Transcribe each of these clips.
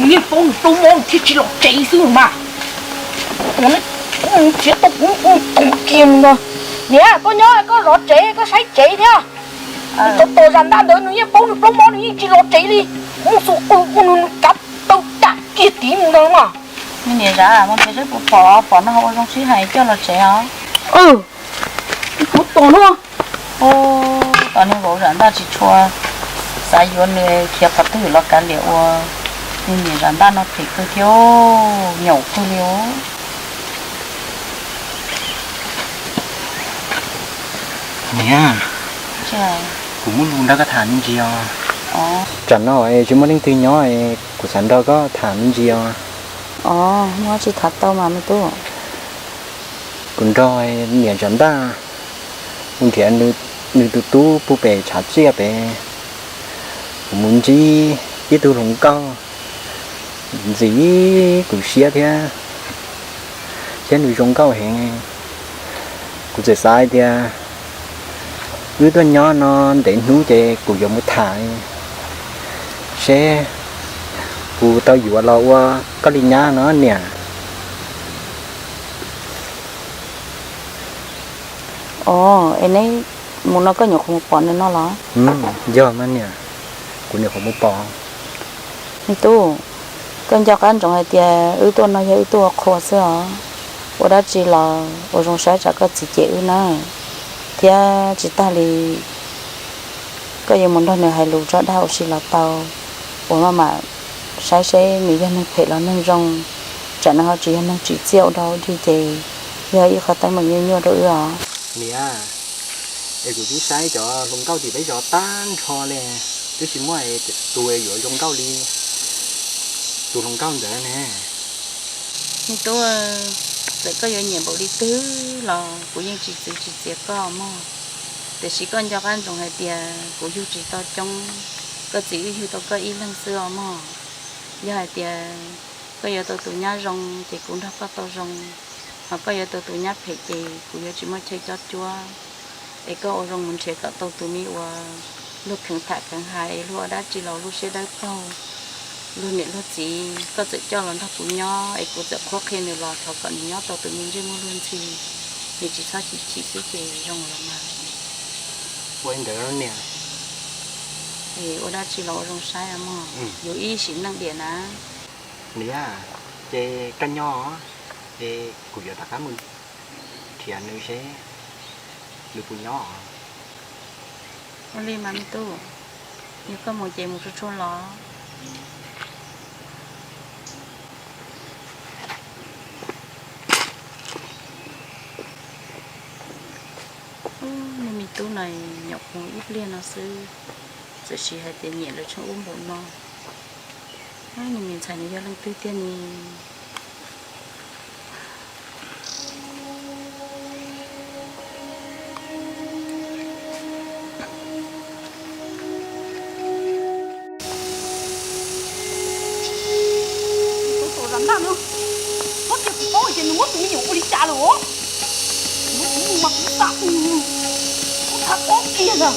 Yeej paub nws plaub mob nws thiaj tsis los tsev xwb mas. Ua, nws nrhiav tau kuv mus tus kiag mus no. Niam, koj nyob koj zov tsev koj saib tsev thiab. Nws tos tos zam ntaj ntawd nws yeej paub nws plaub mob nws yeej tsis los tsev li. Muaj xua qw ua nws nws kav tau cam kiag tid mus no mas. Niam Zam, mus nrhiav seb puas pom, pom no ua zoo sib hais coj los tsev os. Kuv tos no. Tos niag vauv zam ntaj tsis tshua xav yuav nws khiav qhov twg los kav liam ua niag niam zam ntaj no phem kawg thiab, nyaum kawg li os. Niam, kuv muaj lus nrog koj tham me ntsis os. Tsam no tsis muaj leej twg nyob, kuv xav nrog koj tham me ntsis os. Os, muaj dab tsi tham tau mas me tub. Kuv nrog niam zam ntaj mus nrhiav nws tus tub puag pem tshav tsiaj pem. Kuv mus ntsib ib tug hluas nkauj ntxim kuv siab thiab, thiab nws zoo nkauj heev. Kuv txawm xav hais tias wb tuaj nyob no ntev hnub ces kuv yuav mus tham seb puas tau yuav los ua koj li nyab no niam. Os, es neb mus no koj nyuam qhuav mus pom nws no los? Yog mas niam, kuv nyuam qhuav mus pom. Me tub, koj nco qab ntsoov hais tias wb tuaj no yog wb tuaj ua qhua xwb os. Ua dab tsi los ua zoo saib tsam koj txiv cem wb na, thiab tsis tag li koj yuav mus nrog nws hais lus tso dag ua si los tau, uas maj mam saib seb nws yog neeg phem los neeg zoo, tsam nws ho tsis yog neeg tsim txiaj ua dog ua dig ces yog ib qho teeb meem nyuaj nyuaj rau wb os. Niam, es kuv twb saib cov hluas nkauj tim peb zos tag nrho li, twb tsis muaj tus yuav zoo nkauj li tus hluas nkauj ntawd ne. Me tub, txawm koj yuav nyiam npaum li twg los kuv yeej tsis txwv tsis txiav koj mog. Tiam sis koj nco qab ntsoov hais tias kuv yug tsis tau coob, koj txiv wb yug tau koj ib leeg xwb os mog. Yog hais tias koj yuav tau tus nyab zoo ces kuv nrog koj tau zoo, ho koj yuav tau tus nyab phem ces kuv yuav tsis muaj chaw cob cuab. Es koj ua zoo mus nrhiav kom tau tus me uas luag kheev tham kheev hais, luag ua dab tsi los luag siab dawb paug, luag niam luag txiv, koj txawm coj los nrog kuv nyob es kuv txawm qhuab qhia nws los thov kom nws nyob tau tus me ntsej muag luag ntxhi, nws tsis txhob chim chim xwb ces zoo los mas. Ua li ntawd niam. Es ua dab tsi los ua zoo saib os mog, yus ib sim neej diam na. Niam, ces koj nyob, es kuv yuav rov qab mus nrhiav nws seb nws puas nyob. Ua li mas me tub, yog koj mus ces mus tsuag tsuag los. Ub, niag me tub no nyuam qhuav ib pliag no xwb, txawm sis hais tias nyiam lawv tsheej ub npaum no. Niag me ntxhais nws yog leej twg tiag ne? Tus zam ntaj no, txhob cia kuv paub tias nws muab tus me nyuam ua li cas lawm os. Nws muab kuv mus mas kuv xav, kuv xav qob kiag ntag.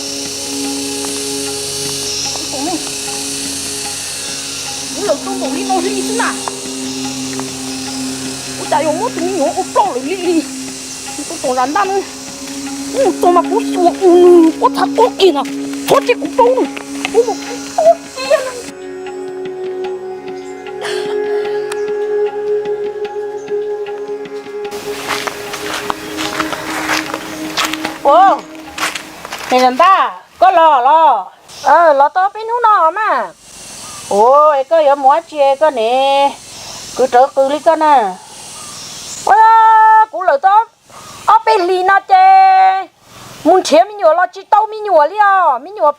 Kuv lawm tau npaum li no li xwb na. Ua cas yuav muab tus me nyuam ua ploj lawm li li. Tus zam ntaj no, kuv mus txog mas kuv xyuas ua nws quab txha qob kiag ntag. Txhob cia kuv paub nws, kuv mus kuv paub kiag. Ua, niam zam ntaj, koj los los? Los tau peb hnub no mas. Ua, es koj yuav mus dab tsi koj ne? Kwv rawv qws li koj na. Ua, kuv lawm tau ob peb hlis no ces mus nrhiav me nyuam los tsis tau me nyuam li os. Me nyuam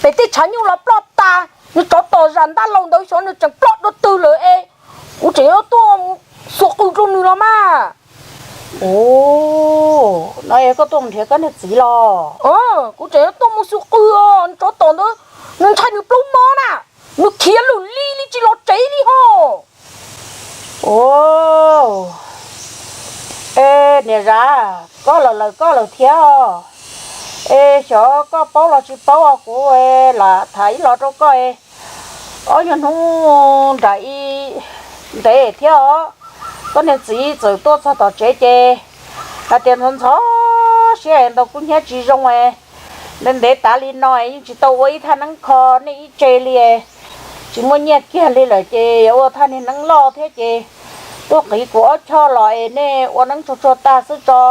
pem tej tshav nyuj los ploj tas, nws tsov tom zam ntaj laus ntawd xyov nws tseem ploj dua twg lawm es kuv tseem yuav tuaj mus xuas qws rau nws los mas. Ua, no es koj tuaj mus nrhiav koj niag txiv los? Kuv tseem yuav tuaj mus xuas qws os, nws tsov tom ntawd, nws ntshai nws plaub mob na, nws khiav lwm li li tsis los tsev li ho. Ua, es niam zam, koj lawm lawm koj lawm thiab os. Es xyov koj paub los tsis paub os, kuv lam tham ib los rau koj es. Ob nyuag hnub nram ib ntev thiab os, koj niag txiv txawm tuaj txog tom tsev ces hais tias ntxhov ntxhov siab ntaus kub hnyiab tsis zoo es ntev ntev tas li no yeej tsis tau ua ib thaj neeb kho nej ib tse li, tsis muaj nyiaj kiag li lawm ces yuav ua thaj niag neeb loj thiab ces tuaj qiv kuv ob choj los es nej ua neeb tsuag tsuag tag xwb tso,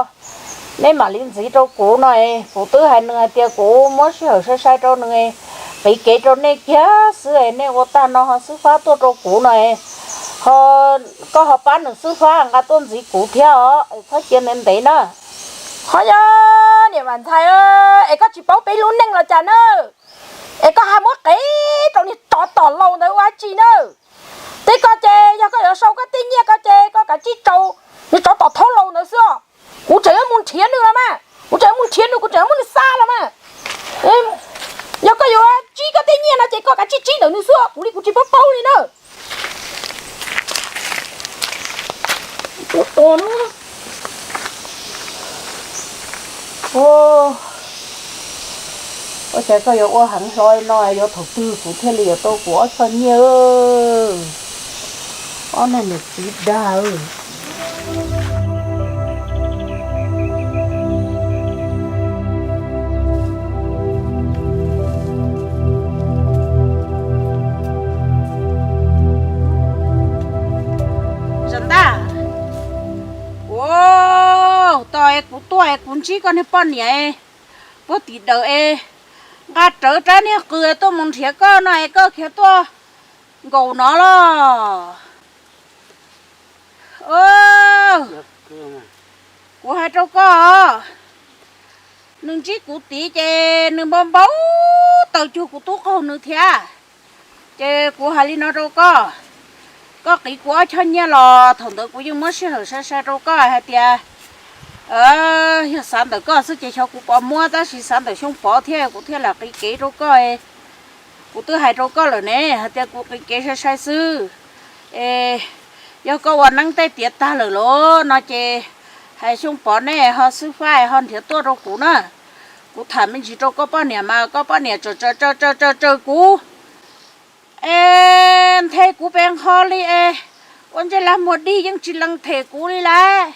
nej mam li ntxiv rau kuv no es kuv twb hais nws hais tias kuv muab sij hawm sai sai rau nws, qiv kev rau nej kiag xwb es nej ua tag no ho xwb fab tuaj rau kuv no es ho koj ho pab nws xwb fab nqa tuaj ntxiv kuv thiab os, txhob cia ntev ntev na. Ho yog niam Vam Ntxhais, es koj tsis paub peb lub neej los cas na? Es koj ho muab qiv rau niag tsov tom laus ntawd ua dab tsi na? Tej ko ces yog koj yuav sau koj tej nyiaj ko ces koj kav tsij rau niag tsov tom thaub laus ntawd xwb os. Kuv tseem yuav mus nrhiav nws los mas, kuv tseem yuav mus nrhiav nws, kuv tseem yuav muab nws xa los mas. Yog koj yuav tsib koj tej nyiaj no ces koj kav tsij tsib ntawm nws xwb, kuv li kuv tsis paub paub li na. Ua cas koj yuav ua heev hlo no, yuav thaum twg kuv thiaj li yuav tau kuv ob choj nyiaj? Ob niag niam txiv dag. Zam Ntaj, ua, tos es kuv tuaj es kuv ntsib koj niag poj niam puag tim dawm es nqa rawv rab niag qws tuaj mus nrhiav koj no es koj khiav tuaj nkaum no los? Kuv hais rau koj, nws ntsib kuv tid ces nws npau npau taws cuag kuv tub qaug nws thiab. Ces kuv hais li no rau koj, koj qiv kuv ob choj nyiaj los thaum ntawd kuv yeej muab sij hawm sai sai rau koj hais tias yog xav ntawm koj xwb ces xyov kuv puas muab, tab sis xav ntawm Xyooj Pov thiab kuv thiaj lam qiv kev rau koj. Kuv twb hais rau koj lawm ne hais tias kuv qiv kev sai sai xwb. Es yog koj ua neeb tej tiav tag lawm los no ces hais Xyooj Pov nej ho xwb fab ho nrhiav tuaj rau kuv na. Kuv tham me ntsis rau koj poj niam mas koj poj niam tsaws tsaws tsaws tsaws kuv es nthe kuv pes nqho li es ua ntsej lag muag dig yeej tsis lees them kuv li lawm.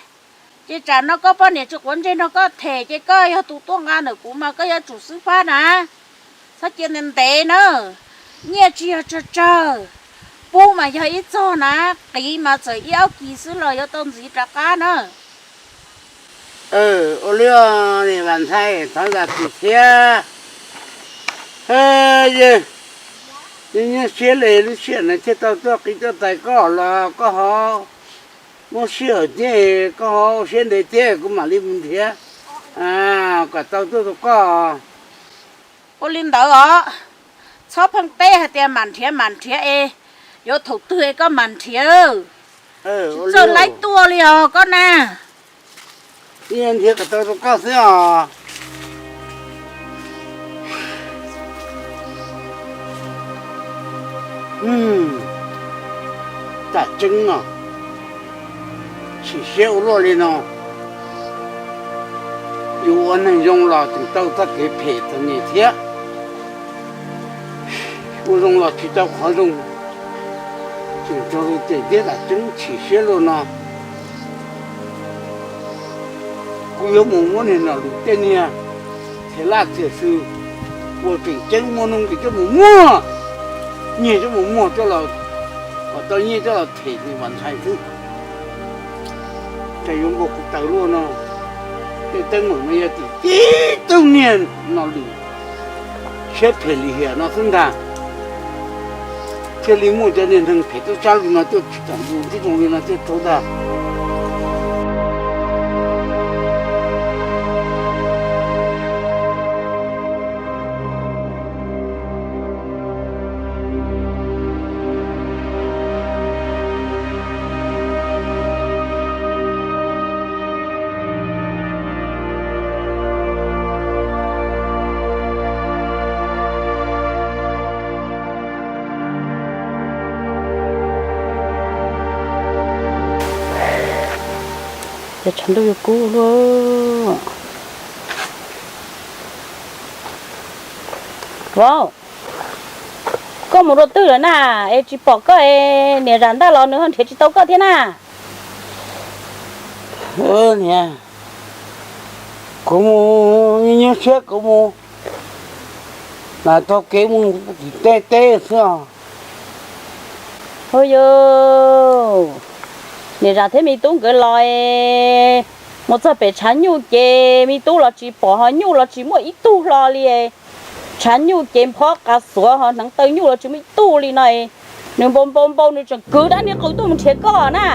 Ces tsam no koj poj niam tsis quav ntsej nrog koj them ces koj yog tus tuaj nqa ntawm kuv mas koj yuav tsum xwb fab na. Txhob cia ntev ntev na. Nyiaj tsis yog tsawg tsawg, pub mas yog ib txog na, qiv mas txawm ib ob kis xwb los yuav tau ntxiv rov qab na. Ua li, niam Vam Ntxhais, thov zam txim thiab. Yog nyuaj siab li lub sij hawm no thiaj tau tuaj qiv tuaj tais koj los koj ho muab sij hawm thiab, koj ho ua siab ntev thiab kuv mam li mus nrhiav kom tau tuaj rau koj. Ua li ntawd os, txhob pheej teb hais tias mam nrhiav mam nrhiav es yuav thaum twg es koj mam nrhiav. Tsis txawj laib tuaj li os koj na. Nrhiav kom tau rau koj xwb os. Tam tseeb no, chim siab ua luaj li no, yus ua neeg zoo los tseem tau txoj kev phem txom nyem thiab. Ua zoo los tsis tau qhov zoo, tseem raug lus cem thiab. Tam tseeb chim siab luaj no, kuv yuav mus muab niag Nom Lwm tej niag txhia laj txhia xwm uas tseem ceeb muaj nuj nqis coj mus muag, nyiag coj mus muag coj los, kom tau nyiaj coj los them niam Vam Ntxhais xwb. Cas yuav npau kuv taws luaj no, tej teeb meem no yog tim tib tug niag Nom Lwm siab phem lim hiam no xwb ntag, thiaj li muaj cov niag neeg phem tub sab li no tuaj tsis tau mus tib zoo li no thiaj tau ntag. Ces tshav ntuj yuav kub luaj. Vauv, Koj mus rau twg lawm na, es tsis pom koj es niam zam ntaj los nws ho nrhiav tsis tau koj thiab na? Niam, kuv mus nyuaj siab kuv mus, mas taug kev mus tim tej teb xwb os. Hu yus, niam zam thiab me tub nkawd los es mus txog pem tshav nyuj ces me tub los tsis pom ho nyuj los tsis muaj ib tug hlo li. Tshav nyuj ces nphob qa xuav ho hneev taw nyuj los tsis muaj ib tug li no. Nws npau npau npau nws tseem kwv dab niag qws tuaj mus nrhiav koj na.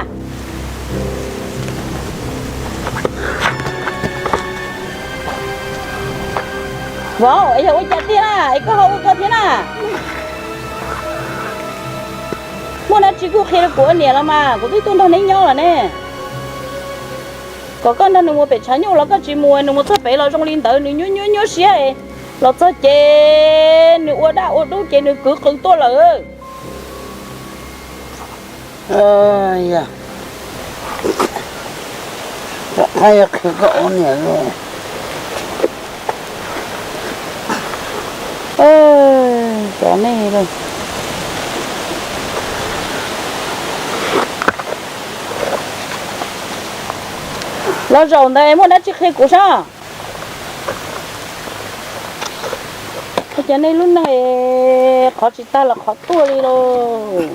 Vauv, es yog ua cas tiag na es koj ho ua koj thiab na? Muaj dab tsi kuj qhia rau kuv ua niam los mas, kuv twb tuaj nrog neb nyob los ne. Kom koj nrog nws mus pem tshav nyuj los koj tsis mus, nws mus txog pem los zoo li ntawd, nws nyuaj nyuaj nyuaj siab. Los txog ces nws ua dab ua dub ces nws kwv qws tuaj lawm. Cov nej los zaum ntawd muaj dab tsi qhia kuv saib. Cov nej lub neej qhov tsis tag los qhov tuaj li lauj.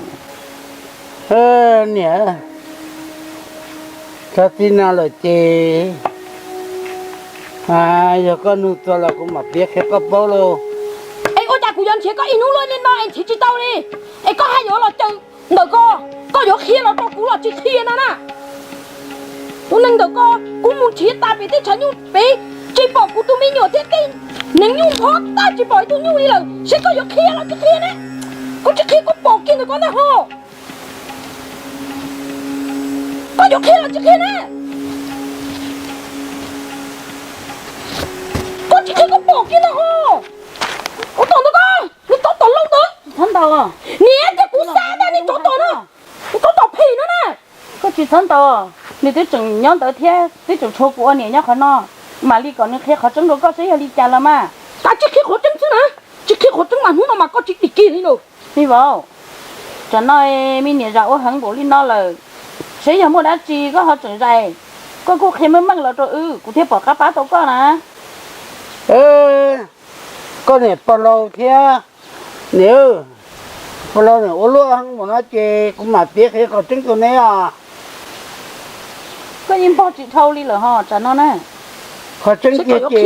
Niam, txog txij no lawm ces yog koj nug txog los kuv mam piav qhia koj paub lauj. Es ua cas kuv yuav nrhiav koj ib hnub luaj li no es nrhiav tsis tau li? Es koj hais yuav los caw ntawm ko, koj yuav qhia los rau kuv los tsis qhia no na? Tus neeg ntawm ko, kuv mus nrhiav tas pem tej tshav nyuj pem, tsis pom kuv tus me nyuam thiab tej neeg nyuj nphob tag tsis pom ib tug nyuj li lawm, seb koj yuav qhia los tsis qhia ne? Koj tsis qhia koj pom kiag ntawm ko ntag ho. Koj yuav qhia los tsis qhia ne? Koj tsis qhia koj pom kiag ntag ho. Ua tom ntawd ko, nws tsov tom lauj ntawd. Niam, ces kuv xav ntag nws tsov tom no, nws tsov tom phem no na. Koj tsis txhob ntaus, nws twb tseem nyob ntawd thiab twb tseem tshuav kuv ua niam nyob qhov no, mam li kom nws qhia qhov tseeb rau koj saib yog li cas los mas. Koj tsis qhia qhov tseeb xwb na, tsis qhia qhov tseeb mas hnub no mas koj tsis dim kiag li lauj. Me vauv, tsam no me niam zam ua heev npaum li no lawm, seb yog muaj dab tsi koj ho tseem zais, koj kuj qhia meej meej los rau wb, kuv thiaj pom qab pab tau koj na. Koj niam pog laus thiab, niam, pog laus niam ua luaj heev npaum no ces kuv mam piav qhia qhov tseeb rau neb os. Koj yeej npog tsis dhau li lawm ho tsam no na. Qhov tseeb tiag ces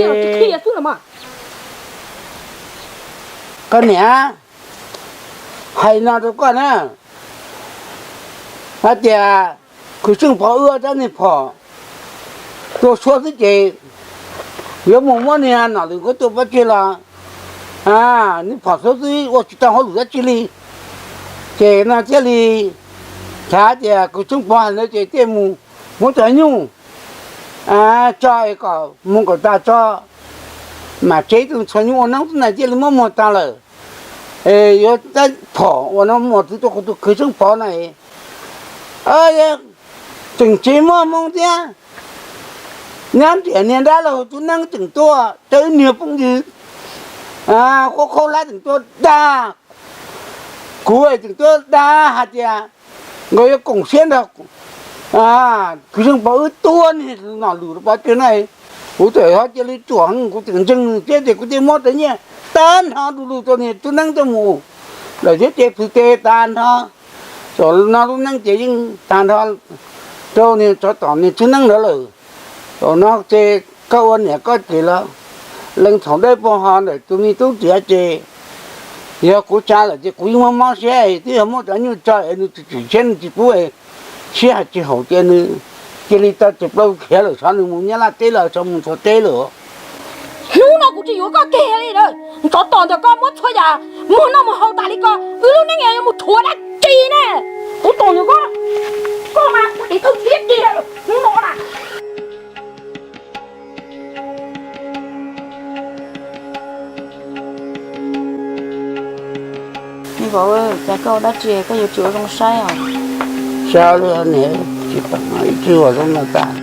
koj niam, hais no rau koj na, hais tias kwv Tseej Pov wb rab niag phom tua suab xwb ces yuav mus muab niag Nom Lwm Nkauj Tuam pov tseg los niag phom suab xwb ua tsis tau hauj lwm dab tsi li. Ces no thiaj li thav tias kwv Tseej Pov hais ntawd ces thiaj mus muab cov nyuj tso es kom mus kom tas tso, mam tseb tus txhua nyuj ua noob xwb na thiaj li muab muag tag lawm. Es yuav tab phom ua no muag txwv tuaj kuv tus kwv Tseej Pov na, tseem tsis muaj hmoo thiab. Nyab nriam niag dab laug tub neeb tseem tuaj, cov wb niag phooj ywg qhuab qhaub hlab tseem tuaj dag, kuv tseem tuaj dag hais tias nkawd yuav koom siab nrog kwv Tseej Pov wb tua niag Nom Lwm Pov tseg na. Kuv txawm ho cia li ruam heev, kuv tseem ntseeg nws thiab ces kuv thiaj muab cov nyiaj tag nrho du lug rau niag tub neeb coj mus, lawm thiab ces plhws tes tag nrho. Thaum no tub neeb ces yeej tag nrho rau niag tsov tom niag tub neeb ntawd lawm. Thaum no ces koj ua niam koj ces los leej thaum dawb paug ho ntawm tus me tub riam ces yog kuv tsa lawm ces kuv yeej mob mob siab, twb yog muab cov nyuj tso es nws tsis tsim siab nws tsis pub, siab hais tsis haum ces nws cia li tau tes plaub khiav lawm, xyov nws mus Nyab Laj teb los xyov mus Suav teb lawm. Hnub no kuv tsis yuav koj kiag li lawm, tsov tom ntawm koj muab txhua yam muag noj muag haus tas li ko, wb lub neej yuav mus rhuav dab tsi ne? Kuv tus ntawm koj, koj mas kuv tiv thawj thiab kiag hnub no na. Me vauv, cas koj ua dab tsi koj yuav tsis ua zoo saib os? Saib li niam, tsis pom ib txwm ua zoo no tas.